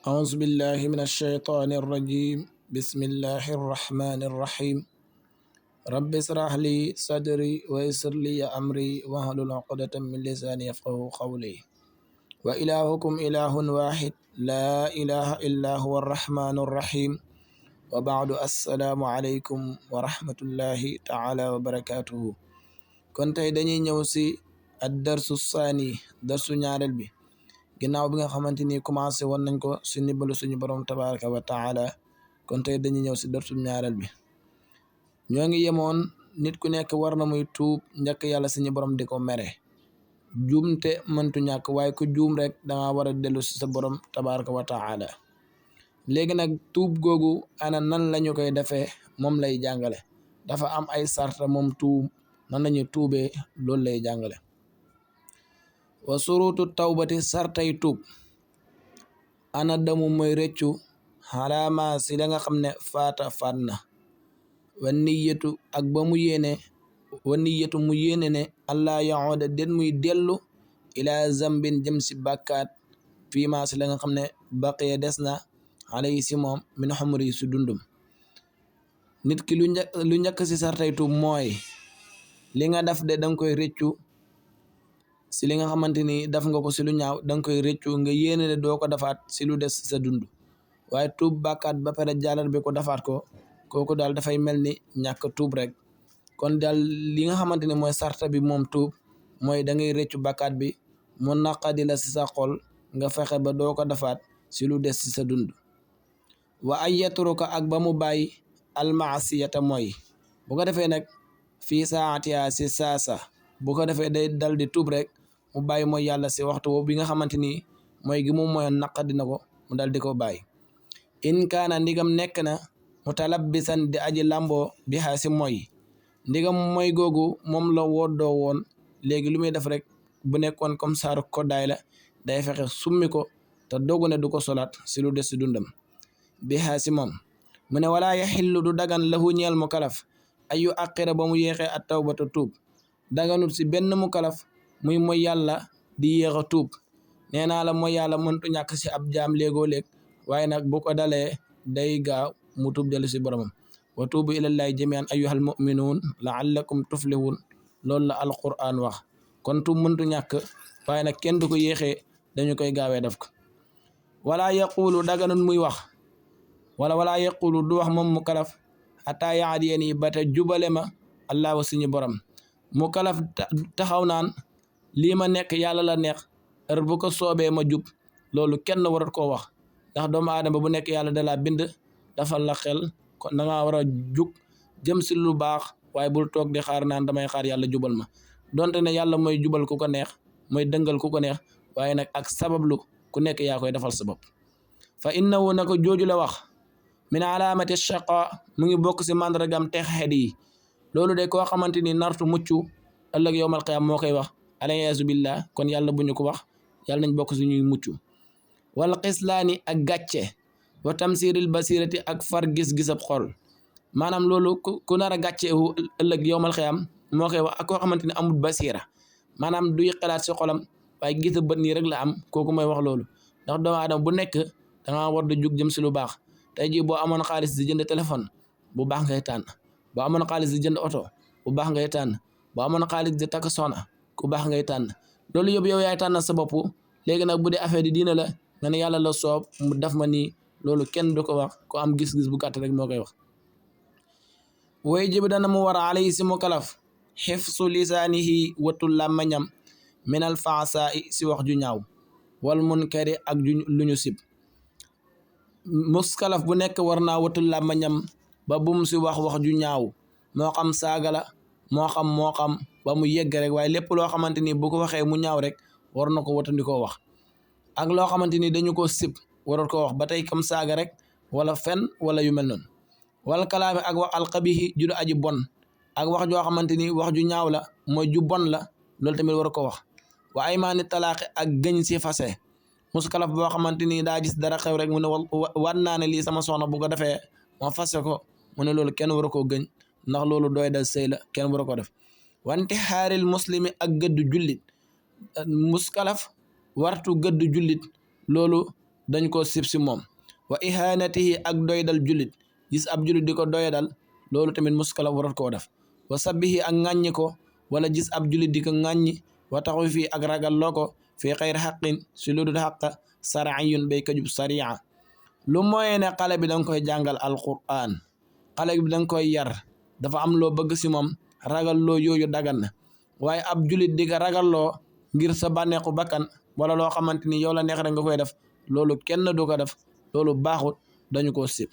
أعوذ بالله من الشيطان الرجيم بسم الله الرحمن الرحيم رب اشرح لي صدري ويسر لي أمري واحلل عقدة من لساني يفقهوا قولي وإلهكم إله واحد لا إله إلا هو الرحمن الرحيم وبعد السلام عليكم ورحمة الله تعالى وبركاته كنت dañuy ñëw ci ad-darsu saani darsu ñaareel bi ginnaaw bi nga xamante ni commencé woon nañ ko si ndimbalu suñu borom tabaraka wa taala kon tey dañuy ñëw si darsu ñaareel bi ñoo ngi yemoon nit ku nekk war na muy tuub njëkk yàlla suñu borom di ko mere juumte mëntu ñàkk waaye ku juum rek danga war a dellu si sa borom tabaraka wa taala léegi nag tuub googu ana nan lañu koy defee moom lay jàngale dafa am ay sarta moom tuub nan lañu tuubee loolu lay jàngale wa surutu tawbati sartay tuub ana damu mooy rëccu xalaama si la nga xam ne faat na wa niyatu ak ba mu yéene wa niyatu mu yéene ne allah yaoda den muy dellu ila zambin jëm si bàkkaat fii maa si la nga xam ne baqiya des na alay si moom min xumri si dundum nit ki lu njëkk si sartay tuub mooy li nga def de danga koy rëccu si li nga xamante ni daf nga ko si lu ñaaw danga koy rëccu nga yéene ne doo ko defaat si lu des sa dund waaye tuub bàkkaat ba pare jàllar bi ko defaat ko kooku daal dafay mel ni ñàkk tuub rek kon daal li nga xamante ni mooy sarta bi moom tuub mooy da ngay rëccu bàkkaat bi mu naqadi la si sa xol nga fexe ba doo ko defaat si lu des si sa dund wa ay yatruka ak ba mu bàyyi almaasiyata mooy bu ko defee nag fii saatiya si saasa bu ko defee day dal di tuub rek mu bàyyi mooy yàlla si waxtu boobu bi nga xamante ni mooy gi mu mooyoon naqadi na ko mu dal di ko bàyyi in kaana ndigam nekk na mutalabbisan di aji lamboo bi xaa si mooy ndigam mooy googu moom la woddoo woon léegi lu muy def rek bu nekkoon comme saaru koddaay la day fexe summi ko te dogu ne du ko solaat si lu des si dundam bi xaa si moom mu ne walaa yaxillu du dagan lahu ñeel mu kalaf ayu aqira ba mu yéexee at tawbata tuub daganut si benn mu kalaf muy mooy yàlla di yéex a tuub nee naa la mooy yàlla mëntu ñàkk si ab jaam léegoo léeg waaye nag bu ko dalee day gaaw mu tuub dellu si boromam wa tuubu ilallahi jamian ayyuhal muminuun laallakum tuflihun loolu la alquran wax kon tuub mëntu ñàkk waaye nag kenn du ko yéexee dañu koy gaawee def ko wala yaqulu daganut muy wax wala yaqulu du wax moom mu kalaf xataa yaadiyeen yi ba te jubale ma allah wa suñu borom mu kalaf taxaw naan lii ma nekk yàlla la neex heure bu ko soobee ma jub loolu kenn warat koo wax ndax doomu aadama bu nekk yàlla da laa bind dafa la xel kon da ngaa war a jug jëm si lu baax waaye bul toog di xaar naan damay xaar yàlla jubal ma donte ne yàlla mooy jubal ku ko neex mooy dëngal ku ko neex waaye nag ak sabablu ku nekk yaa koy defal sa bopp fa innahu na ko jooju la wax min alaamati shaqa mu ngi bokk si mandargam texeet yi loolu de koo xamante ni nartu mucc ëllëg yowmal qiyaam moo koy wax alayaasu billah kon yàlla bu ñu ko wax yàlla nañ bokk si ñuy mucc wal xislaani ak gàcce wa tamsiril basirati ak far gis-gisab xol maanaam loolu ku nar a gàcce ëllëg yowmal qiyaam moo koy wax ak koo xamante ni amul basira maanaam duy xalaat si xolam waaye gis bët nii rek la am kooku mooy wax loolu ndax doomu aadama bu nekk danga war di jug jëm si lu baax tey jii boo amoon xaalis di jënd téléphone bu baax ngay tànn boo amoon xaalis di jënd oto bu baax ngay tànn boo amoon xaalis di takk soxna ku baax ngay tànn loolu yëpp yow yaay tànn sa bopp léegi nag bu dee affaire di diina la nga ne yàlla la soob mu def ma nii loolu kenn du ko wax ko am gis-gis bu gàtt rek moo koy wax way jibi dana mu war a alay si mu kalaf xifsu lisaanihi wattu làmmañam minal faasa si wax ju ñaaw wal munkari ak lu ñu sib muskalaf bu nekk war naa wattu làmmañam ba bum si wax ju ñaaw moo xam saaga la moo xam ba mu yegg rek waaye lépp loo xamante ni bu ko waxee mu ñaaw rek war na ko watandikoo wax ak loo xamante ni dañu ko sib waroon ko wax ba tey comme saaga rek wala fen wala yu mel noonu wala kalaame ak wax alxabihi ju aji bon ak wax joo xamante ni wax ju ñaaw la mooy ju bon la loolu tamit war ko wax wa aymaani talaaqi ak gëñ si fase muskalaf boo xamante ni daa gis dara xew rek mu ne war naa ne lii sama soxna bu ko defee ma fase ko mu ne loolu kenn waru koo gëñ ndax loolu doy dal sëy la kenn waru ko def wante xaaril muslimi ak gëddu jullit muskalaf wartu gëddu jullit loolu dañ ko sib si moom wa ihanatihi ak doydal julit gis ab julit di ko doyadal loolu tamit muskala warat koo def wa sabbihi ak ŋàññi ko wala gis ab julit di ko ŋàññi wa taxu fii ak ragal loo ko fii xayri xaqin si lu dul xaq sariyun bay kajub sariya lu mooy ne xale bi danga koy jàngal alquran xale bi danga koy yar dafa am loo bëgg si moom ragal loo yooyu dagan na waaye ab julit di ko ragal loo ngir sa bànneexu bakkan wala loo xamante ni yow la neex rek nga koy def loolu kenn du ko def loolu baaxut dañu ko sib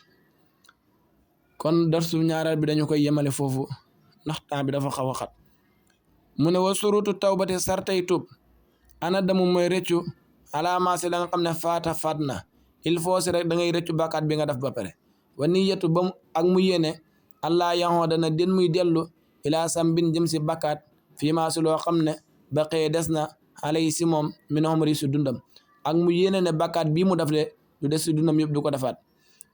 kon darsu ñaareel bi dañu koy yemale foofu ndax temps bi dafa xaw a xat mu ne wa surutu tawbati sartay tuub ana damu mooy rëccu alaamaa si la nga xam ne faat na il faut si rek da ngay rëccu bàkkaat bi nga def ba pare wa niyatu ba ak mu yéene allah yaxoo dana den muy dellu ilaa sambin jëm si bàkkaat fii maa si loo xam ne ba xëye des na xale yi si moom min umri si dundam ak mu yéene ne bàkkaat bii mu def le du des si dundam yëpp du ko defaat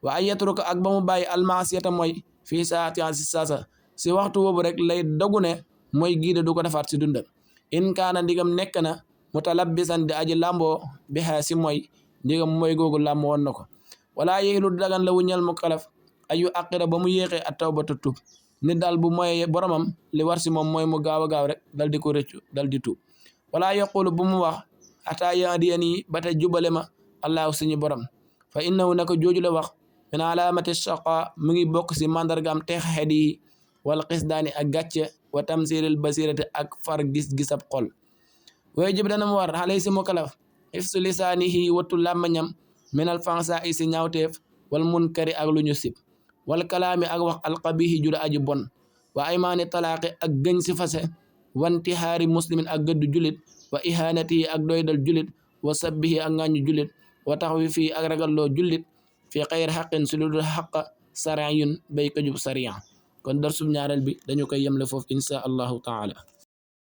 wa ay yatruka ak ba mu bàyyi almaasiyata mooy fii saati si saasa si waxtu boobu rek lay dogu ne mooy giide du ko defaat si dundam in kaana ndigam nekk na mutalabbisan di aji lamboo bi xaa si mooy ndigam mooy googu làmb woon na ko wala yéexlu dagan la wuñal mu kalaf ayu aqira ba mu yéexee a tawbatu tuub nit daal bu moye boromam li war si moom mooy mu gaaw a gaaw rek dal di ko rëccu dal di tuub wala yaqulu bu mu wax xataa yahdiyani ba te jubale ma allahu suñu borom fa innahu nako jooju la wax min alaamati shaqa mu ngi bokk si mandargaam teex xed yi wal xisdaani ak gàcce wa tamsiril basirati ak far gis-gisab xol way jib dana mu war xalay si mu kalaf ifsu lisaanihi wattu làmmañam minal fansa i si ñaawteef wal munkari ak lu ñu sib wal kalaami ak wax alqabihi jula aji bon wa aymaani talaaqi ak gëñ si fase wanti xaari muslimin ak gëddu julit wa ihanatihi ak doydal julit wa sabbihi ak ŋàññu julit wa taxwi fii ak ragalloo julit fi xayri xaqin si lu dul xaqa sariyun bay ko jub sariya kon darsub ñaareel bi dañu koy yemle foofu insha allahu taala